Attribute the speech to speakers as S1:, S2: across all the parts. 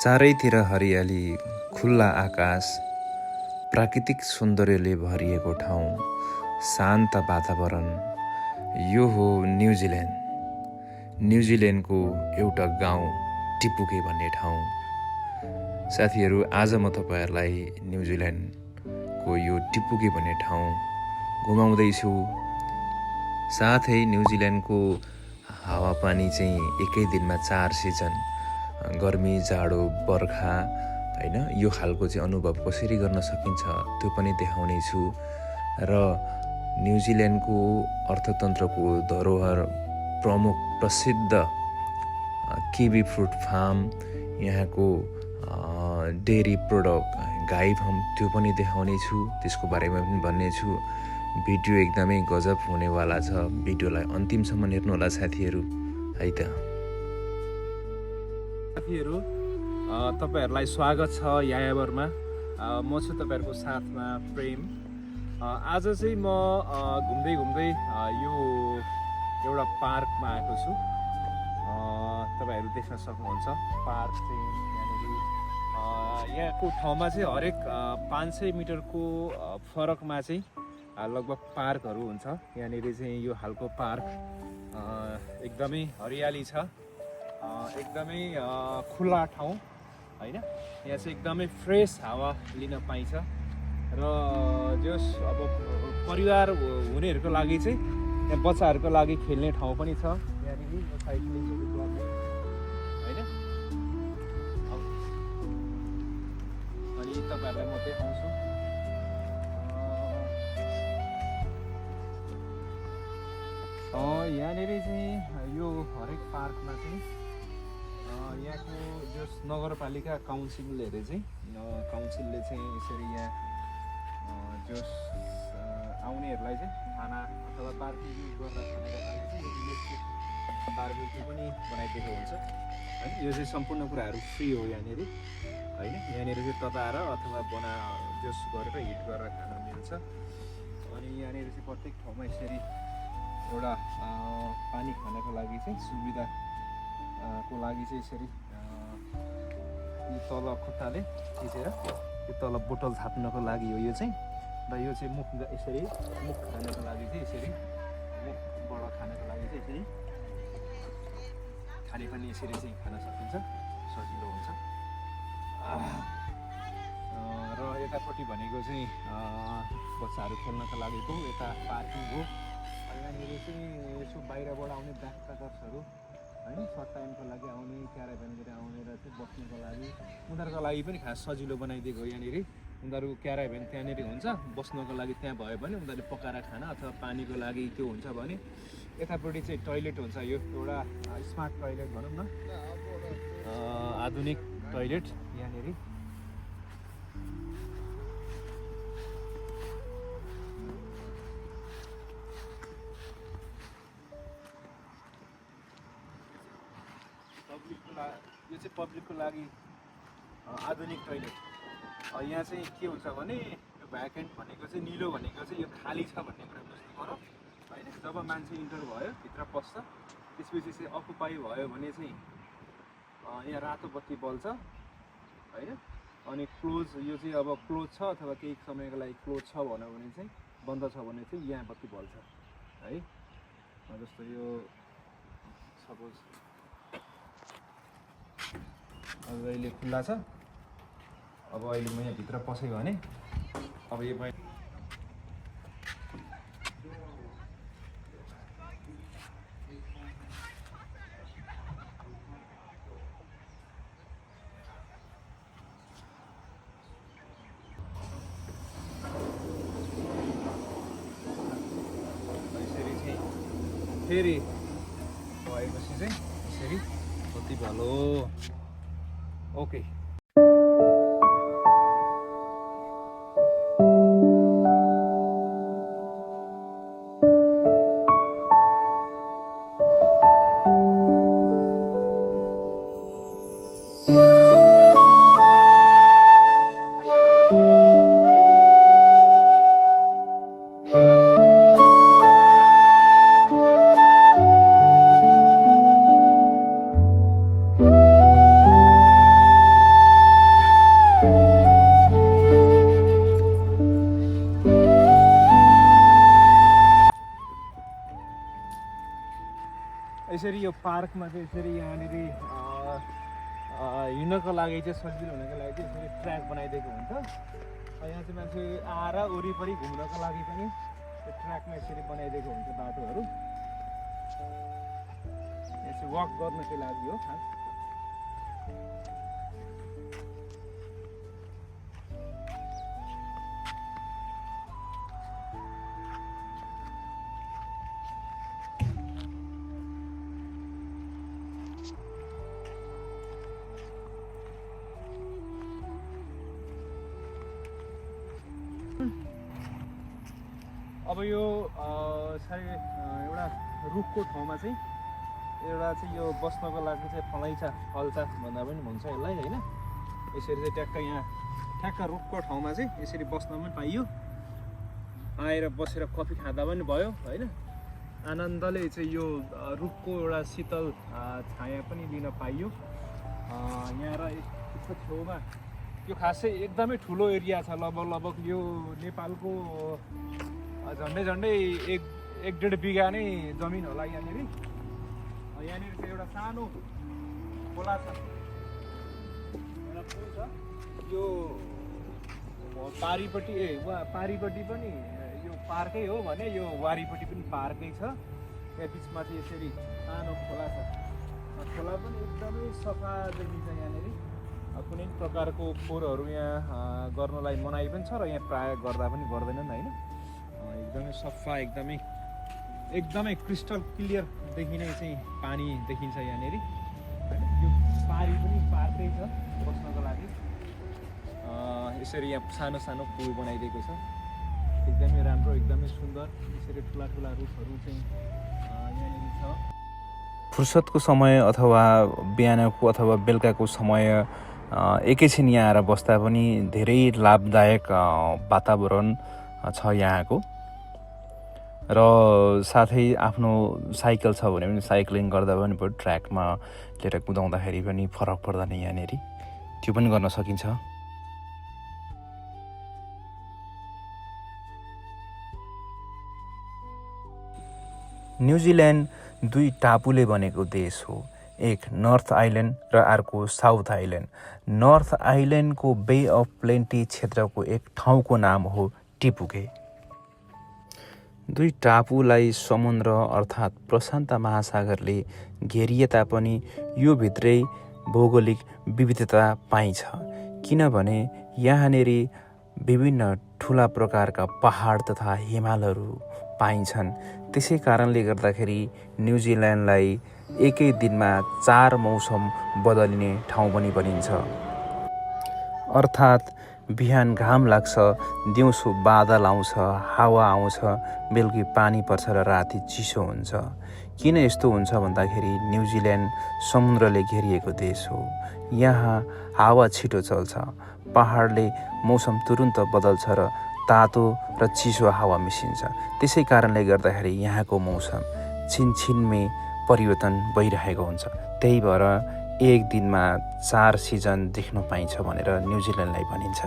S1: चारैतिर हरियाली, खुल्ला आकाश, प्राकृतिक सौन्दर्यले भरिएको ठाउँ, शान्त वातावरण। यो हो न्युजिल्यान्ड। न्युजिल्यान्डको एउटा गाउँ टिपुके भन्ने ठाउँ। साथीहरू, आज म तपाईँहरूलाई न्युजिल्यान्डको यो टिपुके भन्ने ठाउँ घुमाउँदैछु। साथै न्युजिल्यान्डको हावापानी चाहिँ एकै दिनमा 4 सिजन, गर्मी, जाडो, बर्खा, होइन, यो खालको चाहिँ अनुभव कसरी गर्न सकिन्छ त्यो पनि देखाउने छु। र न्युजिल्यान्डको अर्थतन्त्रको धरोहर, प्रमुख प्रसिद्ध किवी फ्रुट फार्म, यहाँको डेरी प्रोडक्ट, गाई फार्म, त्यो पनि देखाउने छु। त्यसको बारेमा पनि भन्ने छु। भिडियो एकदमै गजब हुनेवाला छ। भिडियोलाई अन्तिमसम्म हेर्नुहोला साथीहरू, है त। साथीहरू, तपाईँहरूलाई स्वागत छ यायावरमा। म छु तपाईँहरूको साथमा प्रेम। आज चाहिँ म घुम्दै यो एउटा पार्कमा आएको छु। तपाईँहरू देख्न सक्नुहुन्छ पार्क चाहिँ यहाँको ठाउँमा चाहिँ हरेक 500 मिटरको फरकमा चाहिँ लगभग पार्कहरू हुन्छ। यहाँनिर चाहिँ यो खालको पार्क एकदमै हरियाली छ, एकदमै खुला ठाउँ, होइन। यहाँ चाहिँ एकदमै फ्रेस हावा लिन पाइन्छ। र जस अब परिवार हुनेहरूको लागि चाहिँ यहाँ बच्चाहरूको लागि खेल्ने ठाउँ पनि छ। यहाँनिर साइक्लिङहरू गर्ने, होइन। अनि तपाईँहरूलाई म देखाउँछु। यहाँनिर चाहिँ यो हरेक पार्कमा चाहिँ यहाँको जस नगरपालिका काउन्सिलले चाहिँ यसरी यहाँ जस आउनेहरूलाई चाहिँ खाना अथवा बार्बिक्यू गरेर खानेको लागि चाहिँ बार्बिक्यू पनि बनाइदिएको हुन्छ, होइन। यो चाहिँ सम्पूर्ण कुराहरू फ्री हो यहाँनिर, होइन। यहाँनिर चाहिँ तताएर अथवा जस गरेर हिट गरेर खान मिल्छ। अनि यहाँनिर चाहिँ प्रत्येक ठाउँमा यसरी एउटा पानी खानको लागि चाहिँ सुविधा को लागि चाहिँ यसरी तल खुट्टाले थिचेर यो तल बोतल थाप्नको लागि हो यो चाहिँ। र यो चाहिँ मुख खानको लागि चाहिँ यसरी मुखबाट खानको लागि चाहिँ यसरी खाने पनि यसरी चाहिँ खान सकिन्छ, सजिलो हुन्छ। र यतापट्टि भनेको चाहिँ बच्चाहरू खेल्नको लागेको यता पार्किङ हो। यहाँनिर चाहिँ यसो बाहिरबाट आउने ब्याकप्याकर्सहरू, होइन, सर्ट टाइमको लागि आउने, क्याराभ्यानतिर आउने र चाहिँ बस्नुको लागि उनीहरूको लागि पनि खास सजिलो बनाइदिएको हो। यहाँनिर उनीहरू क्याराभ्यान त्यहाँनिर हुन्छ, बस्नुको लागि त्यहाँ भयो भने उनीहरूले पकाएर खाना अथवा पानीको लागि त्यो हुन्छ भने यतापट्टि चाहिँ टोइलेट हुन्छ। यो एउटा स्मार्ट टोइलेट भनौँ न, आधुनिक टोइलेट यहाँनिर। यो चाहिँ पब्लिकको लागि आधुनिक टोइलेट। यहाँ चाहिँ के हुन्छ भने यो भ्याकेन्ट भनेको चाहिँ निलो भनेको चाहिँ यो खाली छ भन्ने कुरा बुझ्नु पर्यो, होइन। जब मान्छे इन्टर भयो, भित्र पस्छ, त्यसपछि चाहिँ अकुपाई भयो भने चाहिँ यहाँ रातो बत्ती बल्छ, होइन। अनि क्लोज, यो चाहिँ अब क्लोज छ अथवा केही समयको लागि क्लोज छ भन्यो भने चाहिँ, बन्द छ भने चाहिँ यहाँ बत्ती बल्छ, है। जस्तो यो सपोज अब अहिले खुल्ला छ। अब अहिले म यहाँ भित्र पसेँ भने अब यो यसरी चाहिँ फेरि भएपछि चाहिँ यसरी बत्ती भलो। ओके।
S2: पार्कमा चाहिँ यसरी यहाँनिर हिँड्नको लागि चाहिँ सजिलो हुनको लागि चाहिँ यसरी ट्र्याक बनाइदिएको हुन्छ। यहाँ चाहिँ मान्छे आएर वरिपरि घुम्नको लागि पनि त्यो ट्र्याकमा यसरी बनाइदिएको हुन्छ बाटोहरू। यसरी वक गर्नको लागि हो खास। अब यो एउटा रुखको ठाउँमा चाहिँ यो बस्नको लागि चाहिँ फलैचा भन्दा पनि भन्छ यसलाई होइन। यसरी चाहिँ ठ्याक्क रुखको ठाउँमा चाहिँ यसरी बस्न पनि पाइयो। आएर बसेर कफी खाँदा पनि भयो होइन। आनन्दले चाहिँ यो रुखको एउटा शीतल छाया पनि लिन पाइयो। यहाँ र यसको छेउमा यो खासै एकदमै ठुलो एरिया छ। लगभग यो नेपालको झन्डै 1.5 बिघा नै जमिन होला यहाँनिर। यहाँनिर चाहिँ एउटा सानो खोला छ, एउटा पुल छ। यो पारिपट्टि पनि यो पार्कै हो भने यो वारिपट्टि पनि पार्कै छ। यहाँ बिचमा चाहिँ यसरी सानो खोला छ। खोला पनि एकदमै सफा देखिन्छ यहाँनिर। कुनै प्रकारको फोहोरहरू यहाँ गर्नलाई मनाइ पनि छ र यहाँ प्रायः गर्दा पनि गर्दैनन् होइन। एकदमै सफा एकदमै क्रिस्टल क्लियर देखिने चाहिँ पानी देखिन्छ यहाँनिर। यो पारी पनि पार्कै छ बस्नको लागि। यसरी यहाँ सानो सानो पुल बनाइदिएको छ। एकदमै राम्रो, एकदमै सुन्दर। यसरी ठुला रुखहरू चाहिँ यहाँनिर छ।
S1: फुर्सदको समय अथवा बिहानको अथवा बेलुकाको समय एकैछिन यहाँ आएर बस्दा पनि धेरै लाभदायक वातावरण छ यहाँको। र साथै आफ्नो साइकल छ भने पनि साइक्लिङ गर्दा पनि भयो। ट्र्याकमा लिएर कुदाउँदाखेरि पनि फरक पर्दैन यहाँनिर, त्यो पनि गर्न सकिन्छ। न्युजिल्यान्ड 2 टापुले बनेको देश हो। एक नर्थ आइल्यान्ड र अर्को south island. North आइल्यान्डको bay of plenty क्षेत्रको एक ठाउँको नाम हो टिपुके। 2 टापुलाई समुद्र अर्थात् प्रशान्त महासागरले घेरिए तापनि यो भित्रै भौगोलिक विविधता पाइन्छ, किनभने यहाँनिर विभिन्न ठुला प्रकारका पहाड तथा हिमालहरू पाइन्छन्। त्यसै कारणले गर्दाखेरि न्युजिल्यान्डलाई एकै दिनमा 4 मौसम बदलिने ठाउँ पनि भनिन्छ। अर्थात् बिहान घाम लाग्छ, दिउँसो बादल आउँछ, हावा आउँछ, बेलुकी पानी पर्छ र राति चिसो हुन्छ। किन यस्तो हुन्छ भन्दाखेरि न्युजिल्यान्ड समुद्रले घेरिएको देश हो। यहाँ हावा छिटो चल्छ, पहाडले मौसम तुरुन्त बदल्छ र तातो र चिसो हावा मिसिन्छ। त्यसै कारणले गर्दाखेरि यहाँको मौसम छिनछिनमै परिवर्तन भइरहेको हुन्छ। त्यही भएर एक दिनमा 4 सिजन देख्न पाइन्छ भनेर न्युजिल्यान्डलाई भनिन्छ।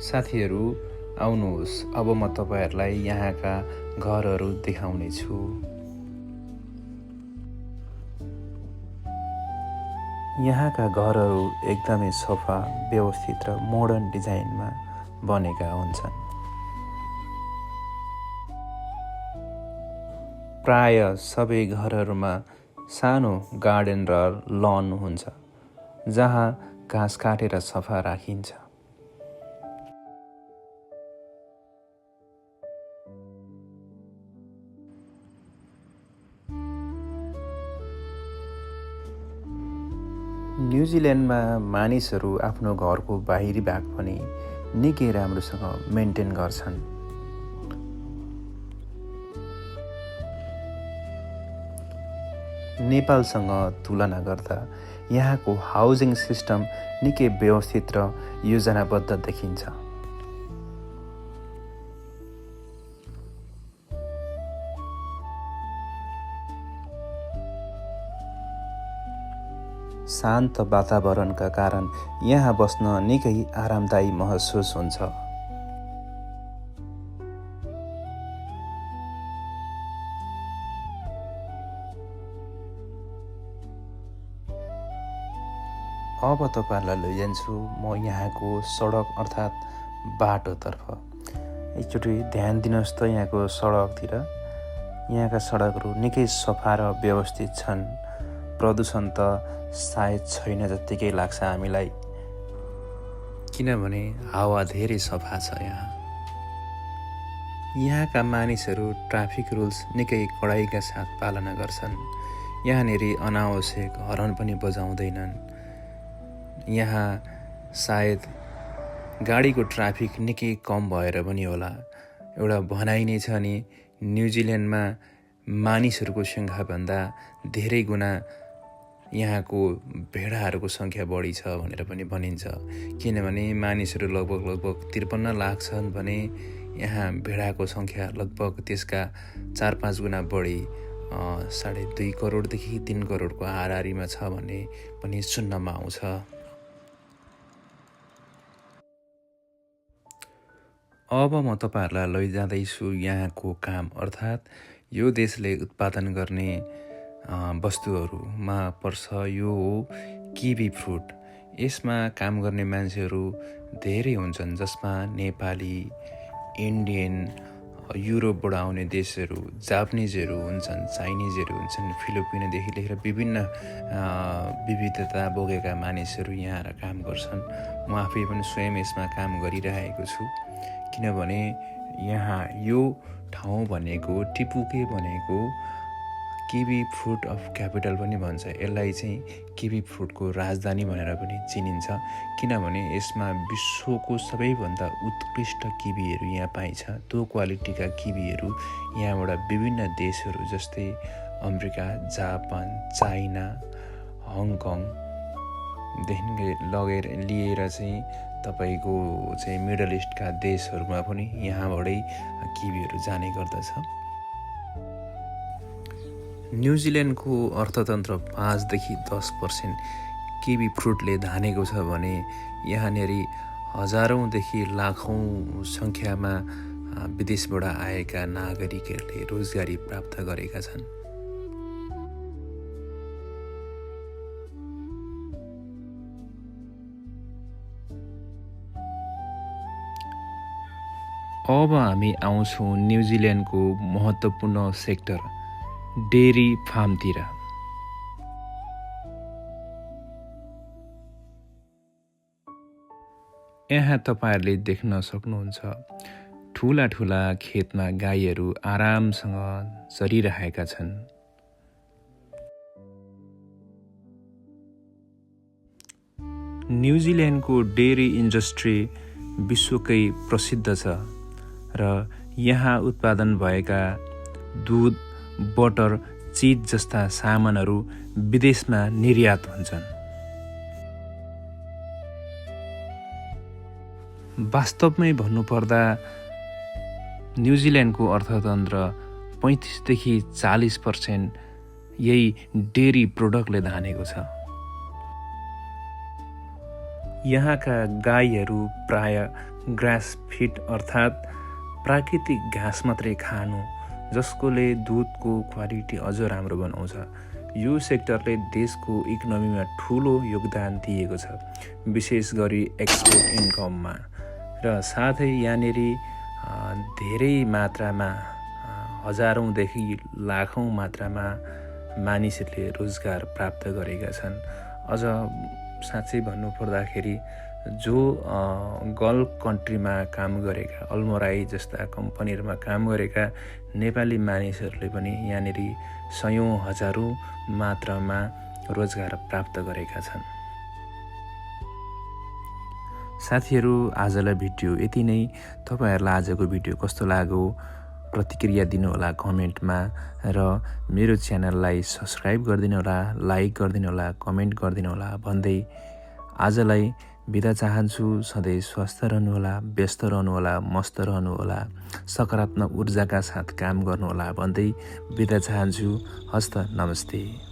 S1: साथीहरू आउनुहोस्, अब म तपाईहरूलाई यहाँका घरहरू देखाउने छु। यहाँका घरहरू एकदमै सफा, व्यवस्थित र मोडर्न डिजाइनमा बनेका हुन्छन्। प्राय सबै घरहरूमा सानो गार्डन र लन हुन्छ, जहाँ घाँस काटेर सफा राखिन्छ। न्युजिल्यान्डमा मानिसहरू आफ्नो घरको बाहिरी भाग पनि निकै राम्रोसँग मेन्टेन गर्छन्। नेपालसँग तुलना गर्दा यहाँको हाउसिङ सिस्टम निकै व्यवस्थित र योजनाबद्ध देखिन्छ। शान्त वातावरणका कारण यहाँ बस्न निकै आरामदायी महसुस हुन्छ। अब तपाईँहरूलाई लैजान्छु म यहाँको सडक अर्थात् बाटोतर्फ। एकचोटि ध्यान दिनुहोस् त यहाँको सडकतिर। यहाँका सडकहरू निकै सफा र व्यवस्थित छन्। प्रदूषण त सायद छैन जत्तिकै लाग्छ हामीलाई, किनभने हावा धेरै सफा छ यहाँ। यहाँका मानिसहरू ट्राफिक रुल्स निकै कडाइका साथ पालना गर्छन्। यहाँनिर अनावश्यक हर्न पनि बजाउँदैनन्। यहाँ सायद गाडीको ट्राफिक निकै कम भएर पनि होला। एउटा भनाइ नै छ नि, न्युजिल्यान्डमा मानिसहरूको सङ्ख्याभन्दा धेरै गुणा यहाँको भेडाहरूको सङ्ख्या बढी छ भनेर पनि भनिन्छ। किनभने मानिसहरू लगभग 53 लाख छन् भने यहाँ भेडाको सङ्ख्या लगभग त्यसका 4-5 गुणा बढी 2.5 करोडदेखि 3 करोडको हाराहारीमा छ भन्ने पनि सुन्नमा आउँछ। अब म तपाईँहरूलाई लैजाँदैछु यहाँको काम अर्थात् यो देशले उत्पादन गर्ने वस्तुहरूमा पर्छ यो हो किवी फ्रुट। यसमा काम गर्ने मान्छेहरू धेरै हुन्छन्, जसमा नेपाली, इन्डियन, युरोपबाट आउने देशहरू, जापानिजहरू हुन्छन्, चाइनिजहरू हुन्छन्, फिलिपिनोदेखि लिएर विभिन्न विविधता बोकेका मानिसहरू यहाँ काम गर्छन्। म आफै पनि स्वयं यसमा काम गरिरहेको छु, किनभने यहाँ यो ठाउँ भनेको टिपुके भनेको किवी फ्रुट अफ क्यापिटल पनि भन्छ। यसलाई चाहिँ किवी फ्रुटको राजधानी भनेर पनि चिनिन्छ, किनभने यसमा विश्वको सबैभन्दा उत्कृष्ट किवीहरू यहाँ पाइन्छ। त्यो क्वालिटीका किवीहरू यहाँबाट विभिन्न देशहरू जस्तै अमेरिका, जापान, चाइना, हङकङदेखि लिएर चाहिँ तपाईँको चाहिँ मिडल इस्टका देशहरूमा पनि यहाँबाटै किवीहरू जाने गर्दछ। न्युजिल्यान्डको अर्थतन्त्र 5 देखि 10% किवी फ्रुटले धानेको छ भने यहाँनिर हजारौँदेखि लाखौँ सङ्ख्यामा विदेशबाट आएका नागरिकहरूले रोजगारी प्राप्त गरेका छन्। अब हामी आउँछौँ न्युजिल्यान्डको महत्त्वपूर्ण सेक्टर डेरी फार्मतिर। यहाँ तपाईँहरूले देख्न सक्नुहुन्छ ठुला ठुला खेतमा गाईहरू आरामसँग चरिरहेका छन्। न्युजिल्यान्डको डेरी इन्डस्ट्री विश्वकै प्रसिद्ध छ र यहाँ उत्पादन भएका दुध, बटर, चिज जस्ता सामानहरू विदेशमा निर्यात हुन्छन्। वास्तवमै भन्नुपर्दा न्युजिल्यान्डको अर्थतन्त्र 35 देखि 40% यही डेरी प्रोडक्टले धानेको छ। यहाँका गाईहरू प्राय ग्रास फिड अर्थात् प्राकृतिक घाँस मात्रै खानु, जसकोले दुधको क्वालिटी अझ राम्रो बनाउँछ। यो सेक्टरले देशको इकोनोमीमा ठुलो योगदान दिएको छ, विशेष गरी एक्सपोर्ट इन्कममा। र साथै यहाँनिर धेरै मात्रामा हजारौँदेखि लाखौँ मात्रामा मानिसहरूले रोजगार प्राप्त गरेका छन्। अझ साँच्चै भन्नुपर्दाखेरि जो गल्फ कन्ट्रीमा काम गरेका, अल्मोराई जस्ता कम्पनीहरूमा काम गरेका नेपाली मानिसहरूले पनि यहाँनिर सयौँ हजारौँ मात्रामा रोजगार प्राप्त गरेका छन्। साथीहरू, आजलाई भिडियो यति नै। तपाईँहरूलाई आजको भिडियो कस्तो लाग्यो प्रतिक्रिया दिनुहोला कमेन्टमा, र मेरो च्यानललाई सब्सक्राइब गरिदिनु होला, लाइक गरिदिनु होला, कमेन्ट गरिदिनु होला भन्दै आजलाई बिदा चाहन्छु। सधैँ स्वस्थ रहनुहोला, व्यस्त रहनुहोला, मस्त रहनुहोला, सकारात्मक ऊर्जाका साथ काम गर्नुहोला भन्दै बिदा चाहन्छु। हस्त, नमस्ते।